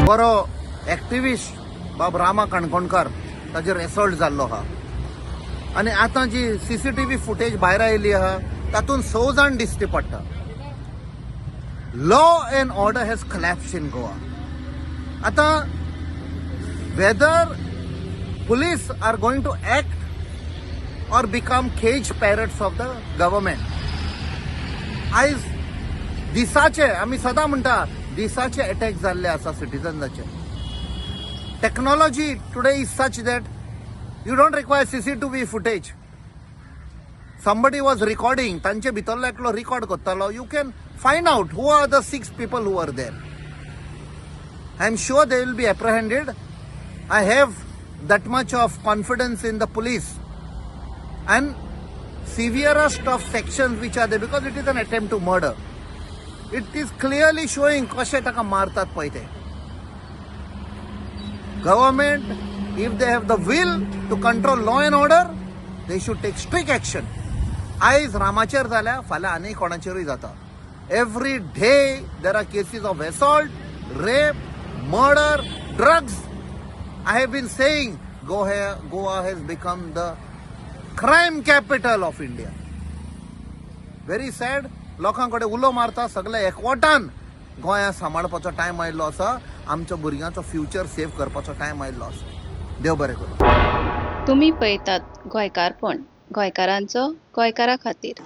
बरो एक्टिविस्ट बाब रामा काणकोणकार ताजेर एसॉल्ट जाल्लो आहा आनी आतां जी सीसीटीव्ही फुटेज भायर आयिल्ली आहा, तातूंत स जाण दिश्टी पडटा. Law and order has collapsed in Goa. आतां whether police are going to act or become cage parrots of the government. आयज दिसाचे, आमी सदां म्हणटा, दिसाचे अटॅक जाल्ले आसा सिटीजन्साचे. Technology today is such that you don't require CCTV footage. Somebody was recording, तांचे भितरलो एकलो रिकॉर्ड करतालो. You can find out who are the six people who are there. I am sure they will be apprehended. I have that much of confidence in the police and severest of sections which are there, because it is an attempt to murder. It is clearly showing कशे ताका मारतात पळय ते. Government, if they have the will to control law and order, they should take strict action. आयज रामाचेर जाल्या, फाल्यां आनी कोणाचेरूय जाता. Every day there are cases of assault, rape, murder, drugs. I have been saying Goa has become the crime capital of India. Very sad. लोकां कडेन उलो मारता, सगळे एकवटान गोंया सांबाळपाचो टायम आयिल्लो आसा. आमच्या भुरग्यांचो फ्युचर सेव करपाचो टायम आयिल्लो आसा. देव बरें करूं. तुमी पळयतात गोंयकारपण, गोंयकारांचो गोंयकारा खातीर.